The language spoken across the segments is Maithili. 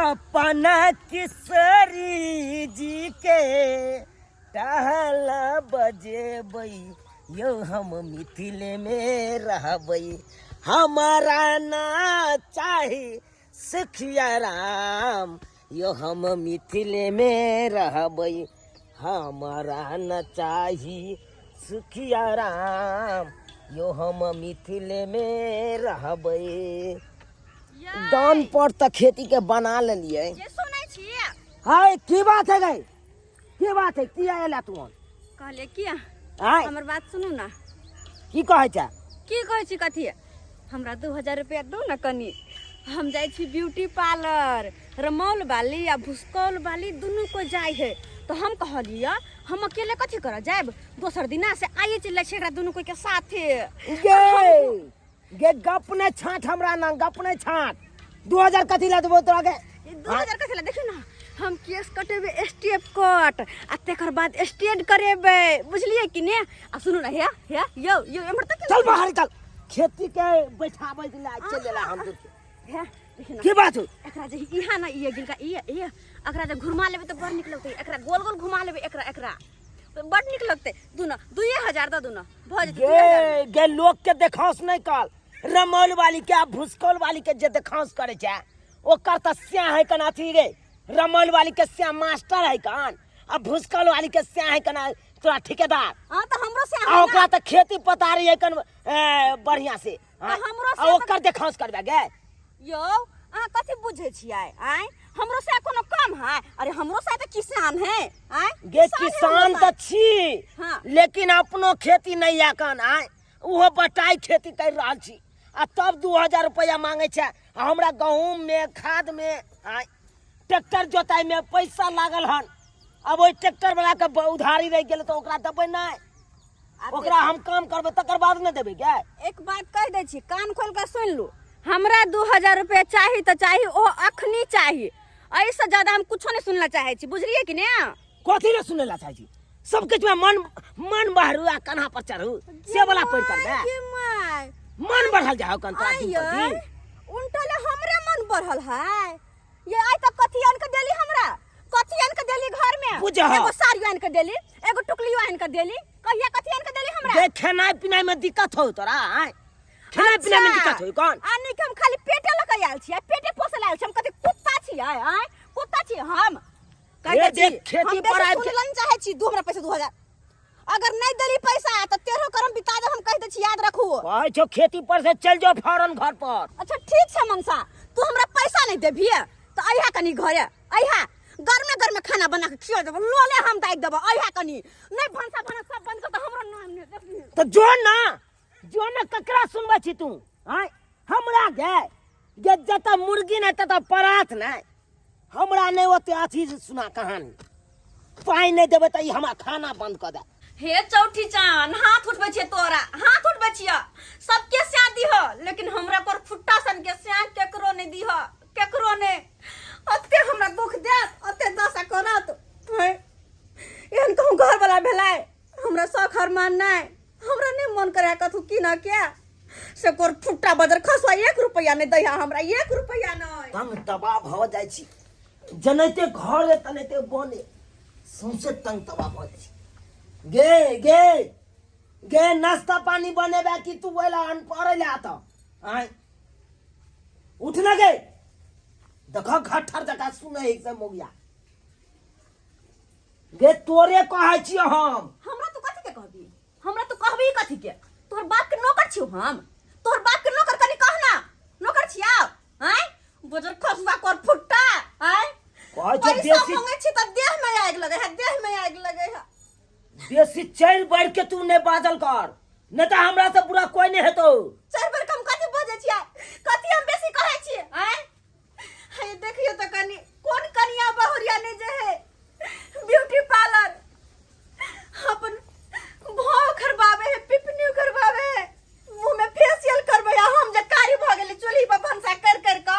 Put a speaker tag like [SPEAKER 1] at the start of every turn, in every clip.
[SPEAKER 1] अपना किशोरी जी के टहला बजेबै यौ, हम मिथिले में रहबै। हमारा ना चाही सुखिया राम यौ, हम मिथिले में रहबै। हमारा न चाही सुखिया राम यौ, हम मिथिले में रहबै। दान पर तऽ खेती के बना लेलियै।
[SPEAKER 2] जे सुनै छियै।
[SPEAKER 1] हाय, की बात है गई? की बात है? की आयल तू?
[SPEAKER 2] कहलियै की
[SPEAKER 1] आय।
[SPEAKER 2] हमर बात सुनू ना।
[SPEAKER 1] की कहै छै?
[SPEAKER 2] की कहै छी? कथी? हमरा 2000 रुपया दू ने कनी, हम जाइ छी ब्यूटी पार्लर। रमौल वाली आ भुसकौल वाली दुनू को जाइ है, तो हम कहलियै हम अकेले कथी करऽ जायब? दोसर दिना से आइए चलि जाइ छी एकरा दुनू कोई के साथे।
[SPEAKER 1] गे गे, गप नहि छाँट हमरा ना, गप नहि छाँट। 2000 कथी लए देबो तोरा के?
[SPEAKER 2] 2000 कथी लए? देखियौ ना, हम केस कटेबै स्टेप कट आ तकर बाद स्टेट करेबै, बुझलियै कि ने? आ सुनू ना, हे हे, यौ यौ, एम्हर तक।
[SPEAKER 1] चल बाहर निकल, खेती के बैठाबै लए चलि गेला हम दूर के।
[SPEAKER 2] हे देखियौ ना।
[SPEAKER 1] की बात हो?
[SPEAKER 2] एकरा जे इहाँ ना, इहे गिनका इहे इहे, एकरा जे घुमा लेबै तऽ बड़ नीक लगतै। एकरा गोल गोल घुमा लेबै, एकरा एकरा बड़ नीक लगतै। दुना 2000 दऽ दुना, भऽ जेतै 2000 मे।
[SPEAKER 1] गे गे, लोक के देखाउस नहि कल। रमौल वाली के आ भुसकौल वाली के जे देखाउस करे छै, ओकर तऽ स्या है कना अथी रे। रमौल वाली के स्या मास्टर है कन आ भुसकौल वाली के स्या है कना तोरा ठेकेदार।
[SPEAKER 2] हाँ, तऽ हमरो से
[SPEAKER 1] आ ओकरा तऽ खेती पतारी है कन बढ़िया से। हाँ,
[SPEAKER 2] तऽ हमरो
[SPEAKER 1] आ
[SPEAKER 2] से
[SPEAKER 1] ओकर देखाउस करबे गे?
[SPEAKER 2] यौ, अहाँ कथी बुझै छियै? आँय, हमरो से कोनो कम है? अरे, हमरो से तऽ किसान है। आँय।
[SPEAKER 1] गे
[SPEAKER 2] किसान है
[SPEAKER 1] किसान
[SPEAKER 2] हमरो
[SPEAKER 1] तऽ
[SPEAKER 2] से।
[SPEAKER 1] छी, लेकिन अपनो खेती नहि यऽ कन। आँय, ओहो बटाइ खेती करि रहल छी आ तब 2000 रुपैआ मांगै छै। आ हमरा गहूँम में, खाद में, आँय, ट्रैक्टर जोताइ में पैसा लागल हन। अब ओहि ट्रैक्टर वाला के उधारी रहि गेलै तऽ ओकरा देबै नहि?
[SPEAKER 2] आब
[SPEAKER 1] ओकरा हम काम करबै तकर बाद ने देबै गे।
[SPEAKER 2] एक बात कहि दै छी, कान खोल कऽ सुनि लू। हमरा 2000 रुपया चाही तऽ चाही, ओ अखनी चाही। एहिसँ ज्यादा हम कुछो नहि सुनला चाहै छी, बुझलियै कि ने?
[SPEAKER 1] कथी ने सुनै ला चाहै छी? सब किछु में मन मन बहरू आ कन्हा पर चढ़ू से वाला पढ़ करबै।
[SPEAKER 2] गे my.
[SPEAKER 1] मन बढ़ल जाओ कन तोरा दिन पर दिन।
[SPEAKER 2] उल्टले हमरे मन बढ़ल है। ये आइ तक कथी आन के देली हमरा? कथी आन के देली घर में?
[SPEAKER 1] बुझह।
[SPEAKER 2] एगो साड़ी आन के देली, एगो टुकली आन के देली, कहिया कथी आन के देली हमरा?
[SPEAKER 1] गे, खेनाइ पिनाइ में दिक्कत हो तोरा? आँय, खेनाइ पिनाइ में दिक्कत हो कौन?
[SPEAKER 2] आ नहीं कि हम खाली पेटे लऽ के आयल छियै, पेटे पोसऽ आयल छी। हम कथी कुत्ता छियै? आँय, कुत्ता छियै हम? कहि
[SPEAKER 1] हे
[SPEAKER 2] दै छी,
[SPEAKER 1] देख, खेती
[SPEAKER 2] हम
[SPEAKER 1] पर
[SPEAKER 2] बेसी
[SPEAKER 1] आबि के-
[SPEAKER 2] सुनऽ नहि चाहै छी। दू हमरा पैसा 2000। अगर नहीं देली पैसा तऽ तेरहो करम बिता दे, हम कहि दै छी, याद रखू।
[SPEAKER 1] कहै छौ खेती पर से चलि जाओ फौरन घर पर।
[SPEAKER 2] अच्छा ठीक छै मनसा, तू हमरा पैसा नहीं देबही तऽ अइहा कनी घरे, अइहा। गरमे गरमे खाना बना के खिया देबो, लोले हम दागि देबो। अइहा कनी, नहीं भनसा भनस सब बंद कर तऽ हमरो नाम नहीं देखबही।
[SPEAKER 1] तऽ जो ना, जो ना, ककरा सुनबै छी तू? आँय, हमरा गे गे, जतऽ मुर्गी नहि ततऽ परात नहि। हमरा नहि ओते अथी सुना कहानी। पाइ नहि देबै तऽ ई हमरा खाना बंद कऽ दे।
[SPEAKER 2] हे चौठी चान, हाथ उठबै छियै तोरा, हाथ उठबै छियै। सबके स्या दीह, लेकिन हमरा पर फुट्टा सन के स्या केकरो नहि दीह, केकरो नहि। ओते हमरा दुख देत, ओते दशा करत। हैं, एहन कहूँ घर वाला भेलै? हमरा शौक हरमान नहि, हमरा नहि मन करे कथू की न के से कोर फुट्टा बजर खसुआ 1 रुपया नहि दैहा हमरा, 1 रुपया नहि।
[SPEAKER 1] तंग तबाह भऽ जाइ छी, जनैते घरे तनैते बने सौंसे तंग तबाह भऽ जाइ छी। गे गे गे, नाश्ता पानी बनेबे कि तू ओइला अनपढ़ ले आता? आँय, उठ ना गे। देख, घट्ठर जकाँ सुनै है से मोगिया। गे, तोरे कहै छियै हम।
[SPEAKER 2] हमरा तू कथी के कहबी? हमरा तू कहबी कथी के? तोहर बाप के नौकर छियौ हम? तोहर बाप के नौकर? कनी कह ना, नौकर छियौ? आँय, बजर खसुआ कर फुट्टा। आँय,
[SPEAKER 1] कहै छै
[SPEAKER 2] पैसा
[SPEAKER 1] बेसी
[SPEAKER 2] मांगे छी तऽ देह में आगि लगे है, देह में आगि लगे है।
[SPEAKER 1] बेसी चढ़ि बढ़ि के तू नहि बाजल कर, नहि तऽ हमरा से बुरा कोई नहि हेतौ।
[SPEAKER 2] चारि बेर कम कथी बजै छियै? कथी हम बेसी कहै छियै? आँय, हे देखियो तऽ कनी, कोन कनिया बहुरिया नहि जे है ब्यूटी पार्लर, अपन भाव खरबावे है, पिपनी करबावे है, मुंह में फेशियल करबे। आ हम जे कारी भऽ गेली चूल्ही पर भनसा कर कर के,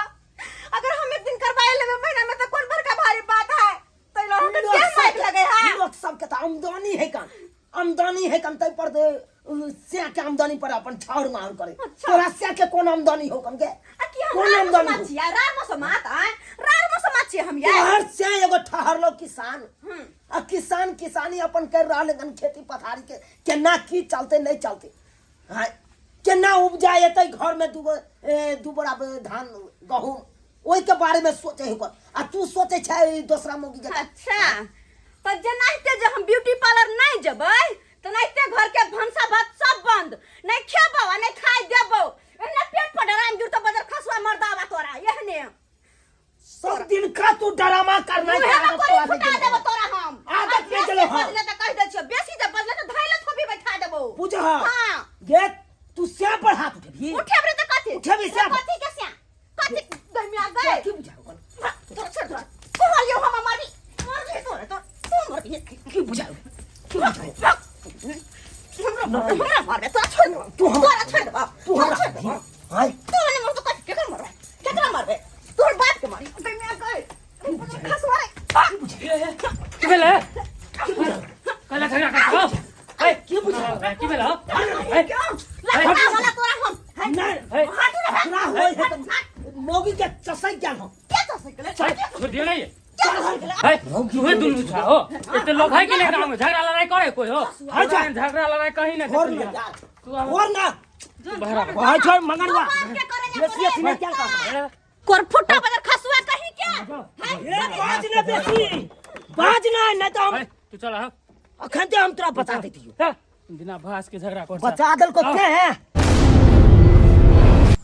[SPEAKER 2] अगर हम एक दिन करबाए लेबै महीना में तऽ कोन बड़का भारी बात है? तै लऽ अहाँके
[SPEAKER 1] लोक
[SPEAKER 2] देह मारि
[SPEAKER 1] सबके
[SPEAKER 2] लगे है।
[SPEAKER 1] लोक सबके तऽ आमदनी है कन, आमदनी है कन, ताहि पर दे से के आमदनी पर अपन छाउर माउर करे। तोरा से के कोन आमदनी हो कन के?
[SPEAKER 2] आ की हम
[SPEAKER 1] कोन
[SPEAKER 2] रार
[SPEAKER 1] आमदनी
[SPEAKER 2] मसोमात
[SPEAKER 1] हो?
[SPEAKER 2] छियै? रार मसोमात? आँय, रार मसोमात छियै हम यार।
[SPEAKER 1] तोहर से एगो ठहरलो किसान आ किसान किसानी अपन कर रहल हन खेती पथारी के केना की चलते नहीं चलते। हाँ, केना उपजा एतै घर में दूगो दू बोरा धान गहूम ओहि के बारे में सोचे है ओकर। आ तू सोचे छै दोसरा मौगी जकाँ।
[SPEAKER 2] अच्छा तऽ जेनाहिते जे हम ब्यूटी पार्लर नहीं जेबै तेनाहिते घर के भनसा भात सब बंद, नहीं खेबो आ नहीं खाइ देबो, एहने पेट पर डराम गिरतो बजर खसुआ मर्दावा तोरा एहने
[SPEAKER 1] सब दिन का तू ड्रामा करना
[SPEAKER 2] मुहे में कोरी फुटा देबो तोरा हम।
[SPEAKER 1] आदत नहीं चलो।
[SPEAKER 2] बेसी बजले त कहि दै छियो, बेसी जे बजले त धैले थोपी बैठा देबो।
[SPEAKER 1] बुझ
[SPEAKER 2] हां
[SPEAKER 1] गे तू से पर हाथ उठेबी।
[SPEAKER 2] उठेबे त कथी
[SPEAKER 1] उठेबी से?
[SPEAKER 2] कथी के से कथी गमिया गए
[SPEAKER 1] की बुझाओ?
[SPEAKER 2] तोरा छोड़ तोरा कहलियो हम मारबी मारबी तोरा तो तू मारबी।
[SPEAKER 1] की बुझाओ की बुझाओ?
[SPEAKER 2] हमरा हमरा मारबे तोरा छोड़ देबो।
[SPEAKER 1] तू हमरा
[SPEAKER 2] तोरा छोड़ देबो।
[SPEAKER 1] तू हमरा
[SPEAKER 2] छोड़ देबो।
[SPEAKER 1] हाय
[SPEAKER 2] तू मने मर तो कथी केकरा मारबे केकरा मारबे? तोर बाप के मारी गमिया गए खसवा रे।
[SPEAKER 3] की भेलै? कहला झगड़ा कर हो ए
[SPEAKER 1] की बुझाओ?
[SPEAKER 3] की भेल हो? ए
[SPEAKER 2] लफड़ा वाला तोरा हम
[SPEAKER 1] नहीं
[SPEAKER 3] ए
[SPEAKER 2] हाथ उठा।
[SPEAKER 1] तोरा होय है त मौगी के चसै ज्ञान हो।
[SPEAKER 2] के तो सकले
[SPEAKER 3] छोड़ दियो नहीं।
[SPEAKER 2] के तो सकले?
[SPEAKER 3] ए तुहे दुनू छा हो एते लोग है कि नहीं गांव में झगड़ा लड़ाई करे कोई हो?
[SPEAKER 1] अच्छा।
[SPEAKER 3] झगड़ा लड़ाई कहीं ना
[SPEAKER 1] छोड़ ना यार।
[SPEAKER 3] तू आब।
[SPEAKER 1] छोड़ ना।
[SPEAKER 3] तू बहरा
[SPEAKER 1] भाई छोड़ मंगनवा।
[SPEAKER 2] बाप के करे जा
[SPEAKER 1] बेसी अथी नहीं क्या कर।
[SPEAKER 2] कोरफुटा बदर खसुआ कहीं के
[SPEAKER 1] ए बाज ना बेसी बाज ना नहीं तो हम
[SPEAKER 3] ए, तू चल आ।
[SPEAKER 1] अखन ते हम तोरा बता देतियो।
[SPEAKER 3] ए, बिना भास के झगड़ा कर
[SPEAKER 1] बचा दल को के है।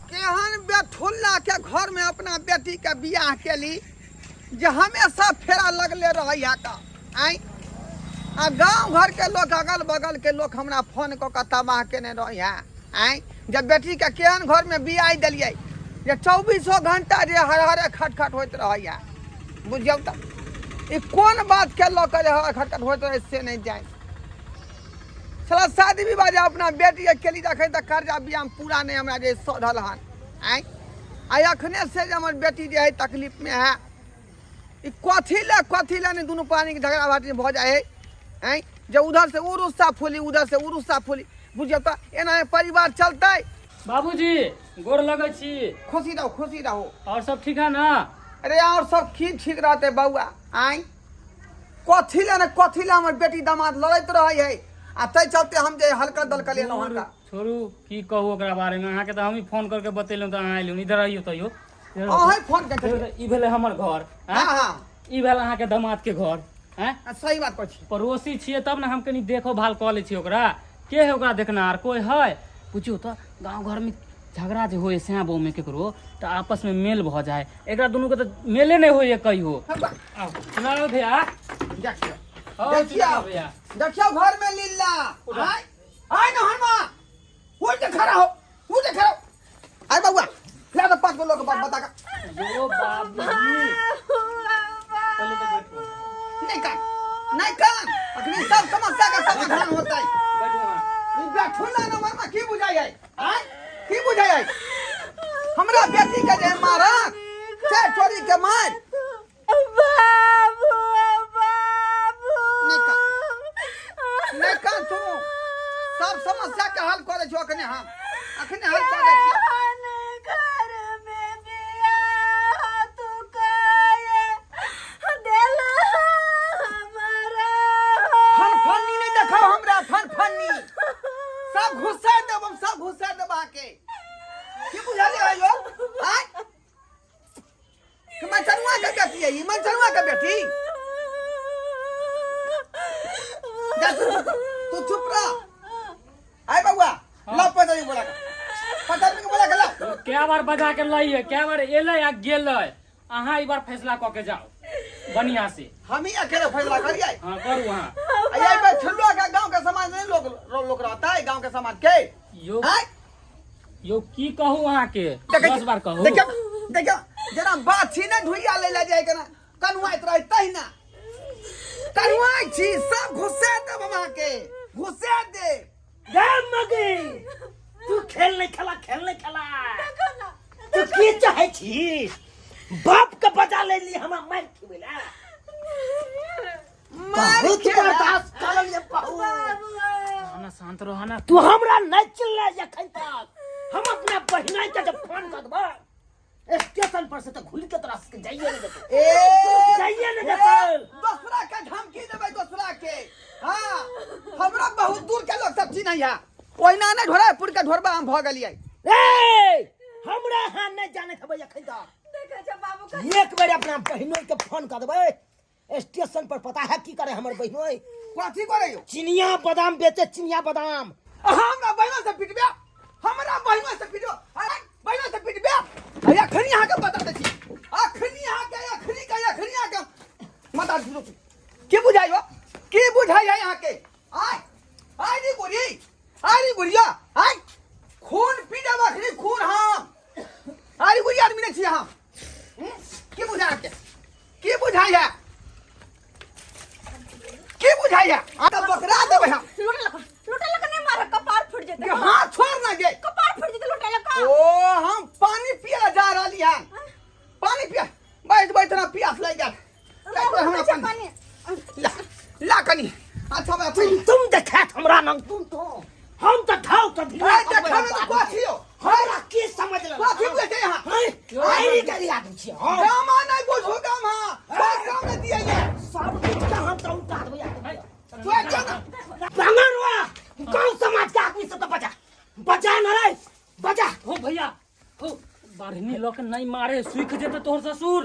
[SPEAKER 4] केहन बेठुल्ला के घर में अपना बेटी के बियाह केली जे हमेशा फेरा लगले रहै का आइ। आ गांव घर के लोग अगल बगल के लोग हमरा फोन कऽ के तबाह केने रहै है आइ। जब बेटी के केहन घर में बियाह देलियै जे 24 घंटा जे हर हरे खटखट होइत रहै है। बुझियौ तऽ ई कोन बात के लऽ के जे हर खटखट होइत रहै से नहीं जानि। साला शादी विवाह जे अपना बेटी के केली रखे तऽ कर्जा बियाह पूरा नहीं हमरा जे सधल हन आइ। आ अखने से जे हमर बेटी जे है तकलीफ में है ई कथी ले नहीं दुनू प्राणी के झगड़ा भाटी भऽ जाइ है आइ। जे उधर से उ रुस्सा फूली उधर से उ रुस्सा फूली। बुझियौ तऽ एना परिवार चलतै।
[SPEAKER 3] बाबूजी गोर लगै छी।
[SPEAKER 4] खुशी रहो खुशी रहो।
[SPEAKER 3] और सब ठीक है ना?
[SPEAKER 4] अरे और सब की ठीक रहते बउआ आइ। कथी ले ने कथी ले हमर बेटी दामाद लड़ैत रहै है आ ताहि चलते हम जे हल्का दलका लेलहुँ हनका।
[SPEAKER 3] छोड़ू की कहू ओकरा बारे में, अहाँके तऽ हमही फोन करके बतेलहुँ तऽ अहाँ एलहुँ। इधर आइयो तैयो।
[SPEAKER 4] अहें फोन के
[SPEAKER 3] ई भेलै हमर घर।
[SPEAKER 4] हाँ हाँ
[SPEAKER 3] ई भेल अहाँके दामाद के घर। हैं
[SPEAKER 4] सही बात कहै छी।
[SPEAKER 3] पड़ोसी छियै तब ने हम कनी देखो भाल कऽ लै छियै ओकरा। के है ओकरा देखनार कोई है? बुझियौ तऽ गाँव घर में झगड़ा जे होय सैं बहू में केकरो तऽ आपस में मेल भऽ जाए, एकरा दुनू के तऽ मेले नहीं होइए कहियो। आउ सुनाओ भैया।
[SPEAKER 4] देखियौ
[SPEAKER 3] हौ,
[SPEAKER 4] देखियौ
[SPEAKER 3] सुनाओ भैया।
[SPEAKER 4] देखियौ घर में लीला। आय आय न हनुमा उठ के खड़ा हो उठ के खड़ा हो। आय बउआ ला तो 5 गो लोग बात बता का।
[SPEAKER 3] यो बाबूजी पहले तो बैठो।
[SPEAKER 4] नहीं कान नहीं कान अखनी सब समस्या का समाधान होता है।
[SPEAKER 3] बैठो वहाँ।
[SPEAKER 4] ई बैठुला न मरमा की बुझाई है आय की बुझाई है? हमरा बेटी के जे मारा चार चोरी के मार।
[SPEAKER 2] बाबू बाबू
[SPEAKER 4] नहीं कान नहीं कान तू सब समस्या के हल करे छो अखने हम अखने हल कर दै छियो।
[SPEAKER 2] घर में बियाह तू काहे देल हमरा?
[SPEAKER 4] फनफनी नहीं देखाओ हमरा फनफनी। सब घुसा देब हम सब घुसा देब अहाँके। की बुझलियै है यौ आँय? कि मनचनुआ के बेटी है ई मनचनुआ के बेटी। जा तू चुप रह। आय बउआ ला पैसा नहीं बोला पैसा नहीं बोला के ला।
[SPEAKER 3] क्या बार बजा के लइए क्या बार एलै आ गेलै। अहाँ ई बार फैसला कऽ के जाओ बढ़िया से।
[SPEAKER 4] हम ही अकेले फैसला करिए।
[SPEAKER 3] हाँ करू हाँ।
[SPEAKER 4] आई पे छुल्लुआ का गांव के समाज नहीं लोग लोग रहता है गांव के समाज के।
[SPEAKER 3] यो
[SPEAKER 4] आय
[SPEAKER 3] यो की कहू अहाँ के?
[SPEAKER 4] देखै
[SPEAKER 3] 10 बार कहू।
[SPEAKER 4] देखियौ देखियौ जेना बाछी ने ढुइया ले ले जाय के ना कनुआइत रहे तहिना कनुआइ छी सब घुसा देब हम अहाँके घुसा देब।
[SPEAKER 1] गे मगी तू खेल नहीं खेला खेल नहीं खेला। तू की चाहे छी? बाप के बजा ले ली हमरा मार खिबेला।
[SPEAKER 4] मार
[SPEAKER 1] बहुत
[SPEAKER 4] खेला।
[SPEAKER 1] बर्दाश्त करल ये बहुत।
[SPEAKER 3] ना शांत रह ना।
[SPEAKER 1] तू हमरा नहीं चिल्ला अखन तक। हम अपना बहिना के जब फोन कर देबो स्टेशन पर से तो घुल के तोरा के जाइए नहीं देबो।
[SPEAKER 4] ए ओहिना नहि ढोरा पुर के ढोरबा हम भऽ गेलियै।
[SPEAKER 1] ए हमरा अहाँ नहि जानैत हेबै एखन तक।
[SPEAKER 2] देखै छै बाबू के।
[SPEAKER 1] एक बेर अपना बहिनोई के फोन कऽ देबै स्टेशन पर, पता है की करे हमर बहिनोई?
[SPEAKER 4] कथी करे यौ?
[SPEAKER 1] चिनिया बादाम बेचे, चिनिया बादाम।
[SPEAKER 4] अहाँ हमरा बहिनो से पिटबे, हमरा बहिनो से पिटबे, अरे बहिनो से पिटबे। अरे अखनी अहाँके बता दै छी, अखनी अहाँके, अखनी के, अखनी अहाँके बता दै छी। की बुझाइयो, की बुझाइ है अहाँके? आय आय री बुढ़ी, आय री बुढ़िया, आय खून पी देब अखनी खून हम। आय री बुढ़िया आदमी नहीं छी हम। की बुझाइ अहाँके, की बुझाइ है, की बुझाइ है? आ तऽ बकरा देबै हम।
[SPEAKER 2] लोटा लक, लोटा लक नहीं मार, कपार फूट जेतै।
[SPEAKER 4] ये हाथ छोड़ ना गे।
[SPEAKER 2] कपार फूट जेतै लोटा लक।
[SPEAKER 4] ओ हम पानी पिए जा रहली हन, पानी पिए बैठ बैठ ना प्यास लागि गेल।
[SPEAKER 2] रोक
[SPEAKER 4] हमरा
[SPEAKER 2] दै छै
[SPEAKER 4] पानी।
[SPEAKER 2] पानी।
[SPEAKER 4] ला ला कनी। अच्छा बा
[SPEAKER 1] तुम तुम देखैत हमरा नंग तुम तो हम तऽ ठाव तऽ ढीला
[SPEAKER 4] ए देखा ना तऽ कथी हो?
[SPEAKER 1] हमरा की समझ लेलक?
[SPEAKER 4] कथी बुझै छै यहाँ?
[SPEAKER 1] हैं? आइरी गरी आदमी छियै हम।
[SPEAKER 4] गामा नहीं बुझू गामा, कोई काम नहीं दिए ये।
[SPEAKER 1] सब कुछ के हम तऽ उठा देबै आदमी।
[SPEAKER 4] तू एक जाना।
[SPEAKER 1] बंगरवा गांव समाज के आदमी सब तऽ बचा बचा न रे बचा।
[SPEAKER 3] हो भैया हो, बाढ़नी लऽ के नहीं मारे, सूख जेतै तोहर ससुर।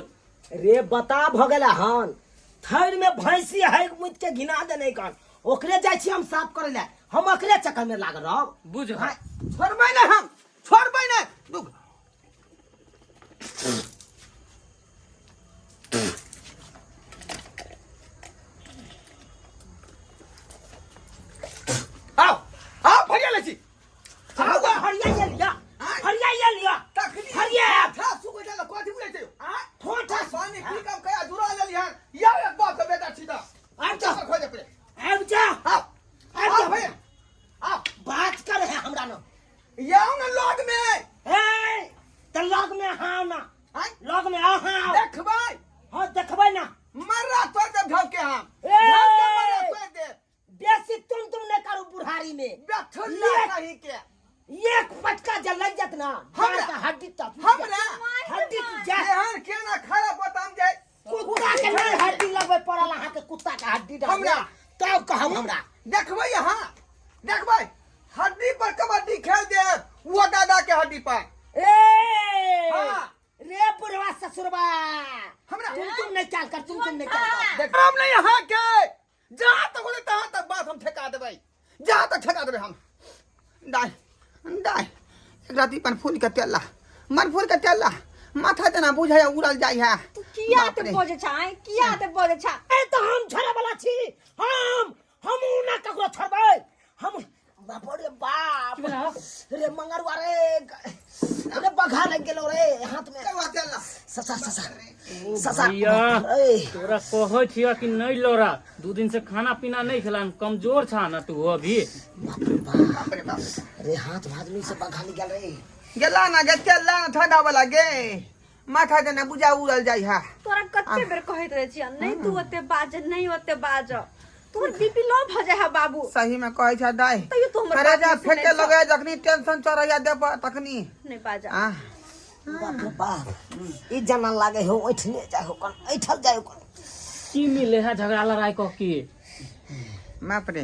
[SPEAKER 1] रे बता भ गेला हन, थैर में भैंसी है मुद के घिना देने कन, ओकरे जाइ छी हम साफ करे ले, हम ओकरे चक्कर में लागल रहब।
[SPEAKER 3] बुझ।
[SPEAKER 1] हाँ।
[SPEAKER 4] छोड़बै नहीं हम, छोड़बै नहीं। रुक। आओ आओ भरिया लै छी।
[SPEAKER 1] आओ गा, हरिया ये लिया, हरिया ये लिया।
[SPEAKER 4] तखनी
[SPEAKER 1] हरिया।
[SPEAKER 4] ठा सुख गेल, कथी बुझै छै? आँय?
[SPEAKER 1] ठोठा
[SPEAKER 4] पानी पी कऽ कया जुड़ा लेली हन। यौ एक बाप के बेटा छी तऽ।
[SPEAKER 1] आबि जा।
[SPEAKER 4] खोज दे पड़े।
[SPEAKER 1] आबि जा।
[SPEAKER 4] आओ।
[SPEAKER 1] आबि
[SPEAKER 4] आओ
[SPEAKER 1] जा।
[SPEAKER 4] भैया। आओ।
[SPEAKER 1] बात करे है हमरा न।
[SPEAKER 4] यौ न लग में।
[SPEAKER 1] ए त लग में हाँ ना।
[SPEAKER 4] आँय?
[SPEAKER 1] लग में आ हाँ।
[SPEAKER 4] देखबै।
[SPEAKER 1] हाँ देखबै ना।
[SPEAKER 4] मर्रा तोड़ देब ढौके हम।
[SPEAKER 1] ए!
[SPEAKER 4] ढौके मर्रा तोड़ देब।
[SPEAKER 1] बेसी तुम तुम नहीं करू बुढ़ारी में।
[SPEAKER 4] बेथुल्ला कहीं के।
[SPEAKER 1] एक पटका जल लग जात ना।
[SPEAKER 4] हमरा?
[SPEAKER 1] हमरा हड्डी तक।
[SPEAKER 4] हमरा?
[SPEAKER 1] हड्डी टूट जाए।
[SPEAKER 4] एहन केना खड़ा बताम जाए।
[SPEAKER 1] कुत्ता के नहीं हड्डी लगबे पड़ल अहाँ के, कुत्ता के हड्डी डाल।
[SPEAKER 4] हमरा?
[SPEAKER 1] तब कहब हमरा।
[SPEAKER 4] देखबै यहाँ, देखबै हड्डी पर कबड्डी खेल देब, वो दादा के हड्डी पर।
[SPEAKER 1] ए
[SPEAKER 4] हाँ।
[SPEAKER 1] रे बुढ़वा ससुरबा।
[SPEAKER 4] हमरा?
[SPEAKER 1] तुम तुम नहीं चाल कर, तुम तुम नहीं चाल कर।
[SPEAKER 4] देख हम नहीं यहाँ के, जहाँ तक होले तहाँ तक बात हम ठेका देबै, जहाँ तक ठेका देबै हम। दाय दाय एक राति पर फूल के तेल ला, मन फूल के तेल ला, माथा जना बुझाय उड़ल जाय है।
[SPEAKER 2] तू किया
[SPEAKER 4] बाप
[SPEAKER 2] ते
[SPEAKER 4] रे।
[SPEAKER 2] बजै छा, आँय? किया ते बजै छा?
[SPEAKER 1] ए तो हम छोड़े वाला छी, हम हम ना ककरो छोड़बै हम। बाप रे बाप।
[SPEAKER 3] की भेला?
[SPEAKER 1] रे मंगरवा रे, अरे बघा लग गेलो रे हाथ में।
[SPEAKER 4] तेलवा तेल ला।
[SPEAKER 1] ससा ससा ससा।
[SPEAKER 3] भैया।
[SPEAKER 1] ए
[SPEAKER 3] तोरा कहै छियै कि नहीं लौड़ा, 2 दिन से खाना पीना नहीं खेला, कमजोर छा ना तू अभी।
[SPEAKER 1] बाप रे बाप।
[SPEAKER 4] बाप रे बाप।
[SPEAKER 1] रे हाथ भाजनी से बघा निकल रे।
[SPEAKER 4] गेला ना गे तेल ला ना ठंडा वाला गे, माथा जना बुझा उड़ल जाय है।
[SPEAKER 2] तोरा कते बेर कहैत रहै छियै नहीं तू ओते बाज, नहीं ओते बाज, तोहर बीपी लो भ जाय है बाबू।
[SPEAKER 4] सही में कहै छ दाई।
[SPEAKER 2] तैयो तू हमर
[SPEAKER 4] अरे
[SPEAKER 2] बात
[SPEAKER 4] जा
[SPEAKER 2] नहीं सुनै
[SPEAKER 4] फेंके
[SPEAKER 2] छह।
[SPEAKER 4] लगे जखनी टेंशन चढ़ैया देब तखनी।
[SPEAKER 2] नहीं बाजा।
[SPEAKER 4] आ
[SPEAKER 1] बाप रे बाप, ई जना लागे हो ऐठने जाय हो कन, ऐठल जाय हो कन।
[SPEAKER 3] की मिले है झगड़ा लड़ाई कऽ के?
[SPEAKER 4] बाप रे,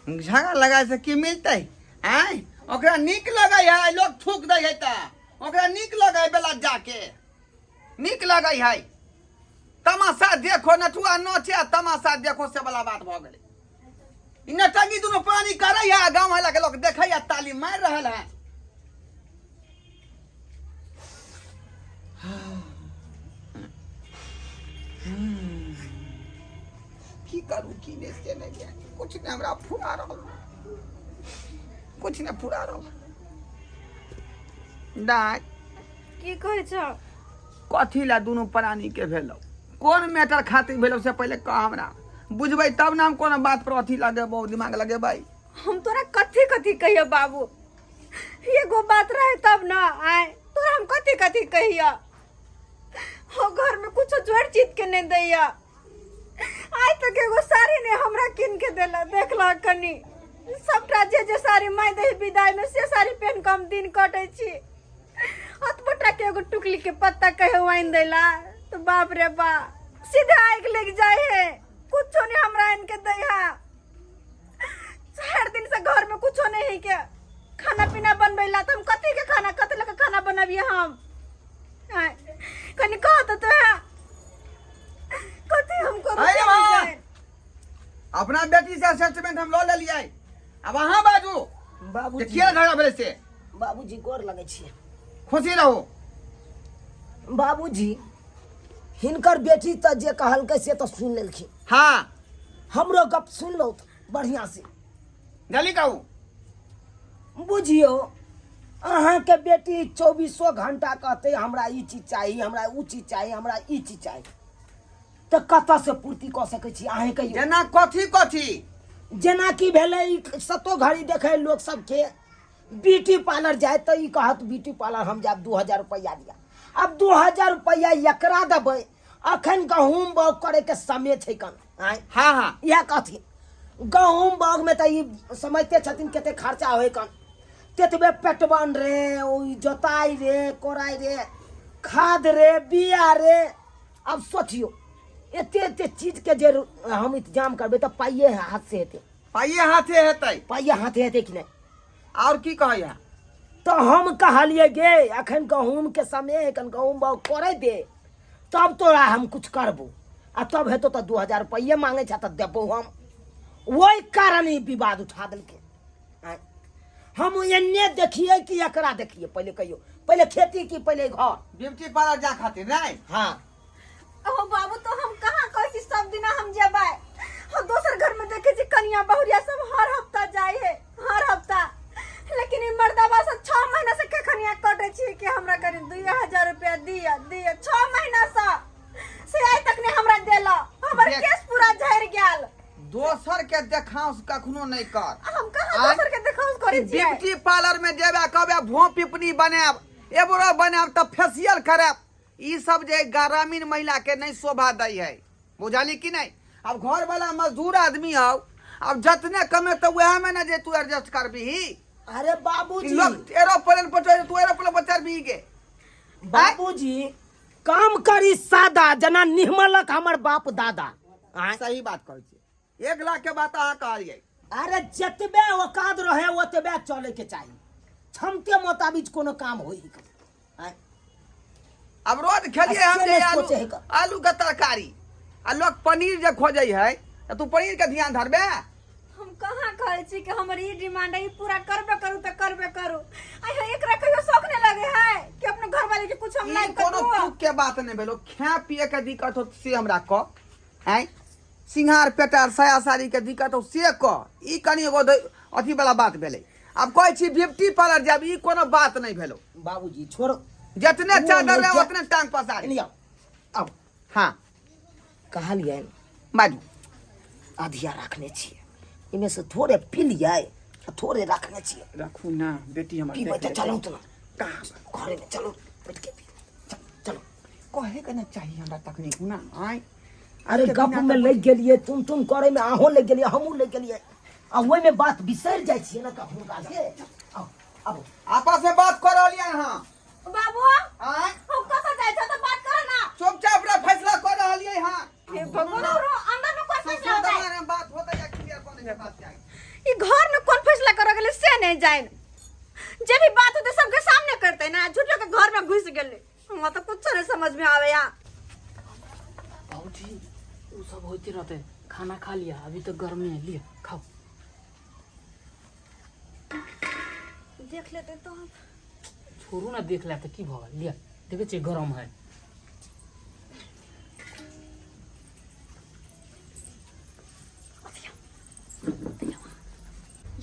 [SPEAKER 4] झगड़ा लगाय से की मिलतै? आँय ओकरा नीक लगै है, लोग थूक दै है तऽ ओकरा नीक लगै है, बेला जाके नीक लगै है। तमाशा देखो, नटुआ नचे आ तमाशा देखो, से वाला बात भऽ गेलै। ई नटंगी दुनू प्राणी करै है, गाँव वाला के लोग देखै है, ताली मारि रहल है। की करू की नहि से नहि जानि, कुछ नहि हमरा फुरा रहल, कुछ नहि फुरा रहल। दाइ
[SPEAKER 2] की कहै छ?
[SPEAKER 4] कथी लए दुनू प्राणी के भेलौ, कोन मैटर खातिर भेलौ से पहिले कह हमरा, बुझबै तब ने हम कोनो बात पर अथी लगेबौ, दिमाग लगेबै।
[SPEAKER 2] हम तोरा कथी कथी कहियो बाबू, एगो बात रहे तब न आय, तोरा हम कथी कथी कहियो। हो घर में कुछो जोड़ चीत के नहीं दैया, आइ तक एगो साड़ी नहीं हमरा किन के देला। देखला कनी सबटा जे जे साड़ी माय दही विदाई में से साड़ी पहन के हम दिन कटै छी। अतबटा के एगो टुकली के पत्ता कहे आनि देला तो बाप रे बा सीधा आगि लग जाए है, कुछो नहीं हमरा आनि के दैहा। चारि दिन से घर में कुछो नहीं है के खाना पीना बनबै ला तऽ हम कथी के खाना कथी लऽ के खाना बनबियै हम आँय, कनि कह तऽ तोरा कथी हम करू
[SPEAKER 4] अरे
[SPEAKER 2] से
[SPEAKER 4] माँ!
[SPEAKER 2] नहि जानि।
[SPEAKER 4] अपना बेटी से सेंटिमेंट हम लऽ लेलियै आब अहाँ बाजू जे
[SPEAKER 1] बाबूजी
[SPEAKER 4] किया झगड़ा भेलै से
[SPEAKER 1] बाबूजी गोर लगै छियै
[SPEAKER 4] खुशी रहू
[SPEAKER 1] बाबूजी हिनकर बेटी तऽ जे कहलकै से तऽ सुनि लेलखिन
[SPEAKER 4] हाँ
[SPEAKER 1] हमरो गप सुनि लो बढ़िआँ से
[SPEAKER 4] जल्दी कहू
[SPEAKER 1] बुझियौ अहाँके बेटी चौबीसो घंटा कहतै हमरा ई चीज चाही हमरा ओ चीज चाही हमरा ई चीज चाही तऽ कतऽसँ पूर्ति कऽ सकै छी अहेँ कहियौ
[SPEAKER 4] जेना कथी कथी
[SPEAKER 1] जेनाकि भेलै ई सतो घड़ी देखै लोक सबके ब्यूटी पार्लर जाय तऽ ई कहत ब्यूटी पार्लर हम जायब 2000 रुपैआ दिअ आब 2000 रुपैआ एकरा देबै अखन गहूँम बाउग करैके समय छै कन आँय
[SPEAKER 4] हाँ हाँ
[SPEAKER 1] इएह कहथिन गहूँम बाउगमे तऽ ई समझते छथिन कते खर्चा होइ कन तेतबे पटवन रे ओ जोताइ रे कोराइ रे खाद रे बिया रे आब सोचियौ एते एते चीजके जे हम इंतजाम करबै तऽ पाइए हाथ से हेतै
[SPEAKER 4] पाइए हाथे हेतै
[SPEAKER 1] पाइए हाथे हेतै कि नहि
[SPEAKER 4] आओर की कहैया
[SPEAKER 1] तऽ हम कहलियै गे अखन गहूँमके समय है कन गहूँम बाउग करै दे तब तोरा हम कुछ करबो आ तब हेतौ तऽ 2000 रुपैए मांगै छै तऽ देबो हम ओहि कारण ई विवाद उठा देलकै आँय। हम एन्ने देखियै कि एकरा देखियै पहिले कहियो पहिले खेती की पहिले घर
[SPEAKER 4] ब्यूटी पार्लर जा खातिर नहि
[SPEAKER 1] हाँ
[SPEAKER 2] ओ बाबू तो हम कहाँ कहै छी सब दिना हम जेबै हम दोसर घर में देखे छी कनिया बहुरिया सब हर हफ्ता जाय है हर हफ्ता लेकिन ई मर्दबा सब 6 महीना से कखनिया कटे छी कि हमरा कनि 2000 रुपया दिया दिया 6 महीना से से आइ तक नहीं हमरा देला हमर
[SPEAKER 4] देख।
[SPEAKER 2] केस पूरा झड़ि गेल
[SPEAKER 4] दोसर के देखाउस कखनो नहि कर
[SPEAKER 2] हम कहाँ
[SPEAKER 4] आँय?
[SPEAKER 2] दोसर के देखाउस करै छियै
[SPEAKER 4] ब्यूटी पार्लर में जेबे कहबे भों पिपनी बनायब एबरो बनायब तऽ फेसियल करायब ई सब जे ग्रामीण महिला के नहीं शोभा दै है बुझली कि नहीं अब घर वाला मजदूर आदमी हौ अब जतने कमे तो वह में ना जे तू एडजस्ट करबीही
[SPEAKER 1] अरे बाबूजी
[SPEAKER 4] लोग एरोप्लेन पर चढ़ तू एरोप्लेन पर चढ़बीही के
[SPEAKER 1] बाबूजी काम करी सादा जना निहमलक हमर बाप दादा आँय?
[SPEAKER 4] सही बात कहै छी 1 लाख के बात अहाँ कहलियै
[SPEAKER 1] अरे जतबे औकात रहे ओतबे चले के चाही क्षमते मोताबिक कोनो काम होई आँय?
[SPEAKER 4] अब रोज खेलिए हम
[SPEAKER 1] अच्छे
[SPEAKER 4] जे
[SPEAKER 1] नहीं
[SPEAKER 4] आलू
[SPEAKER 1] सोचे है का।
[SPEAKER 4] आलू के तरकारी आ लोग पनीर जे खोजै है तऽ तू पनीर के ध्यान धरबे
[SPEAKER 2] हम कहाँ कहै छी कि हमर ई डिमांड है ई पूरा करबे करू तऽ करबे करू आइ एकरा कहियो शौक नहीं लगे है कि अपने घर वाले के कुछ हम
[SPEAKER 4] ई
[SPEAKER 2] लाइक
[SPEAKER 4] कोनो
[SPEAKER 2] करू
[SPEAKER 4] तुक के बात नहीं भेलो खाए पिए के दिक्कत हो से हमरा कह आँय सिंघार पेटार साया साड़ी के दिक्कत हो से कह ई कनि एगो अथी वाला बात भेलै आब कहै छी ब्यूटी पार्लर जायब ई कोनो बात नहीं भेलो
[SPEAKER 1] बाबूजी छोड़ो
[SPEAKER 4] जितने
[SPEAKER 1] वो
[SPEAKER 4] चादर रहे
[SPEAKER 1] जा-
[SPEAKER 4] उतने टांग पसारी
[SPEAKER 1] एने आओ आउ
[SPEAKER 4] हाँ
[SPEAKER 1] कहलियै
[SPEAKER 4] बाजू
[SPEAKER 1] अधिया रखने छियै एहिमे से थोड़े पी लियै आ थोड़े रखने छियै
[SPEAKER 4] रखू ना बेटी हमर
[SPEAKER 1] पीबै तऽ चलू तऽ
[SPEAKER 4] कहाँ
[SPEAKER 1] घरेमे चलू बैठ के पी चलू
[SPEAKER 4] कहे के ना चाहिए हमरा तकनीक ना आय
[SPEAKER 1] अरे गप में लग गेलियै तुम तुम करे में अहों लग गेलियै हमहूँ लग गेलियै आ ओहिमे बात बिसरि जाइ छियै ने कखनो काल के आउ आबू
[SPEAKER 4] आपस में बात कर रहलियै अहाँ
[SPEAKER 2] बाबू
[SPEAKER 4] आय
[SPEAKER 2] हम कतऽ जाइ छौ तऽ बात कर ना
[SPEAKER 4] चुपचाप रह फैसला कर रहलियै हँ
[SPEAKER 2] हे भगवान रो अंदर में कोन फैसला
[SPEAKER 4] ससुर
[SPEAKER 2] होतै
[SPEAKER 4] दमाद में बात होतै या क्लियर कोन है बात चाही
[SPEAKER 2] ई घर में कोन फैसला करऽ गेलै से नहीं जान जे भी बात होतै सबके सामने करतै ना झूठो के घर में घुस गेलै हमरा तऽ कुछ नहीं समझ में आवे या
[SPEAKER 3] बाबूजी वो सब होते रहते खाना खा लिया अभी तो गर्मी है लिया खाओ
[SPEAKER 2] देख लेते तो हम
[SPEAKER 3] छोड़ू ना देख ले तो की भऽ गेल लिया देखे छियै गरम है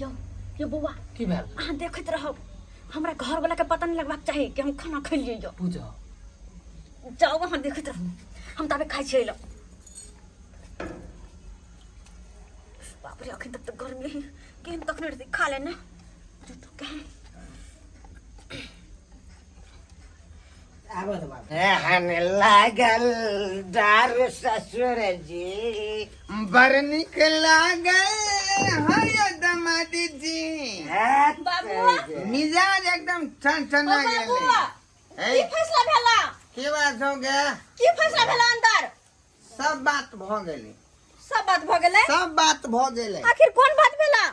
[SPEAKER 2] यौ यौ बौआ
[SPEAKER 3] की भेल
[SPEAKER 2] अहाँ देखैत रहब हमरा घर वाला के पता नहीं लगबाक चाही कि हम खाना खेलियै यौ
[SPEAKER 3] बुझ
[SPEAKER 2] जाउ अहाँ देखैत रहू हम ताबे खाइ छियै लऽ बाप रे अखन तक तऽ गर्मी है केहन तखने रहतै खा ले ने झूठो केहन
[SPEAKER 1] आबऽ दे बाबू
[SPEAKER 5] एहन लागल डार ससुर जी
[SPEAKER 4] बड़ नीक लागल हरियो दमादी जी
[SPEAKER 2] बाबू
[SPEAKER 4] मिजाज एकदम ठन
[SPEAKER 2] ओ
[SPEAKER 4] ठना
[SPEAKER 2] बाबू
[SPEAKER 4] गेलै
[SPEAKER 2] की फैसला भेला
[SPEAKER 4] की बात हो गया
[SPEAKER 2] की फैसला भेला अंदर
[SPEAKER 4] सब बात भऽ गेलै
[SPEAKER 2] सब बात भऽ गेलै
[SPEAKER 4] सब बात भऽ गेलै
[SPEAKER 2] आखिर कोन बात भेला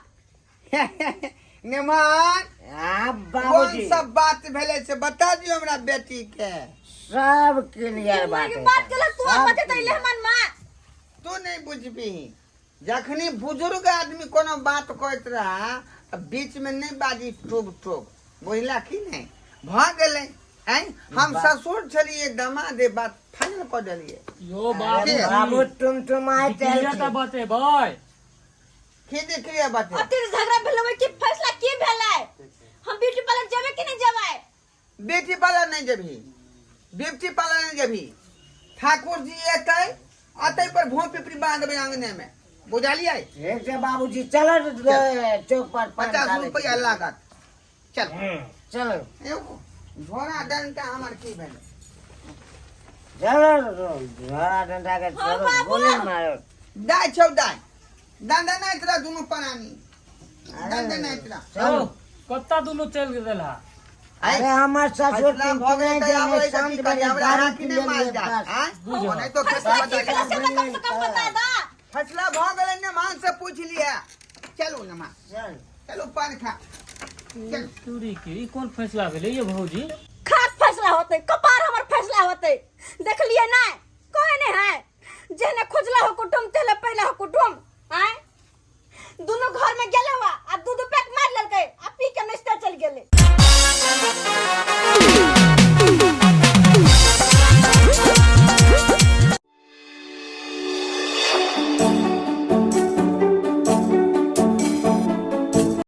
[SPEAKER 4] नेमान,
[SPEAKER 5] आ
[SPEAKER 4] कोन
[SPEAKER 5] बाबूजी,
[SPEAKER 4] सब बात भेलै से बता दियौ हमरा बेटी के।
[SPEAKER 5] सब क्लियर बात है।
[SPEAKER 2] बात केलक तू
[SPEAKER 5] सब
[SPEAKER 2] बतेतै
[SPEAKER 5] clear।
[SPEAKER 2] लेहमान माँ।
[SPEAKER 4] तू नहीं बुझबी, जखनी बुजुर्ग आदमी कोनो बात कहैत रहा तऽ बीच में नहीं बाजी टोक टोक, बुझला की नहीं? भऽ गेलै। आँय, हम ससुर छलियै, दमाद, बात फाइनल कऽ देलियै।
[SPEAKER 3] यो बाबू,
[SPEAKER 5] बाबू टुमटुमाइत
[SPEAKER 3] बिक्रिया तऽ बतेबै।
[SPEAKER 4] की देखलियै बते?
[SPEAKER 2] अतेक झगड़ा भेलै कि फैसला की भेलै? हम ब्यूटी पार्लर जेबै कि नहि जेबै?
[SPEAKER 4] ब्यूटी पार्लर नहीं जेबही, ब्यूटी पार्लर नहीं जेबही। ठाकुर जी एतै, अतै पर भों पिपरी बांध देबै अंगने में, बुझलियै?
[SPEAKER 5] ठीक छै बाबूजी, चलो चौक पर पान
[SPEAKER 4] 50
[SPEAKER 5] खा लै
[SPEAKER 4] रुपया
[SPEAKER 5] छी।
[SPEAKER 4] लागत, चल।
[SPEAKER 5] चलो।
[SPEAKER 4] एगो झोरा डंटा हमर की भेलै?
[SPEAKER 5] चलो, झोरा डंडा के
[SPEAKER 2] हाँ,
[SPEAKER 5] छोड़ो,
[SPEAKER 2] बाबू।
[SPEAKER 5] गोली मारो।
[SPEAKER 4] दाय छौ दाय, दंदनाइत रह दुनू प्राणी, दंदनाइत रह।
[SPEAKER 5] चलो।
[SPEAKER 3] कत्ता दुनू चलि गेल हा?
[SPEAKER 5] अरे हमर ससुर
[SPEAKER 4] फैसला भऽ गेलै तऽ आब एहि
[SPEAKER 5] शांत
[SPEAKER 4] की करी, हमरा
[SPEAKER 5] दारू
[SPEAKER 4] अहाँ की
[SPEAKER 5] पी
[SPEAKER 4] नहि माल
[SPEAKER 5] लेलियै
[SPEAKER 4] जात,
[SPEAKER 5] बस।
[SPEAKER 4] आँय?
[SPEAKER 3] बुझल।
[SPEAKER 4] ओनाहितो खेत
[SPEAKER 2] फैसला की
[SPEAKER 4] बदल
[SPEAKER 2] भेलै से हमरा कम से कम बता दा।
[SPEAKER 4] फैसला भऽ गेलै, नमान से पूछ लिअ। चलू नमान।
[SPEAKER 5] चल।
[SPEAKER 4] चलू पान खा, चलू।
[SPEAKER 3] तोरी के ई कोन फैसला भेलै ये भौजी?
[SPEAKER 2] खास फैसला होतै कपार हमर, फैसला होतै। देखलियै नहि, कहे नहि है, जेहने खुजला हो कुटुम तेहने पहला हो कुटुम। आँय, दुनू घर में गेले हुआ आ दू दू पैक मार लेलकै आ पी के नचते चल गेलै।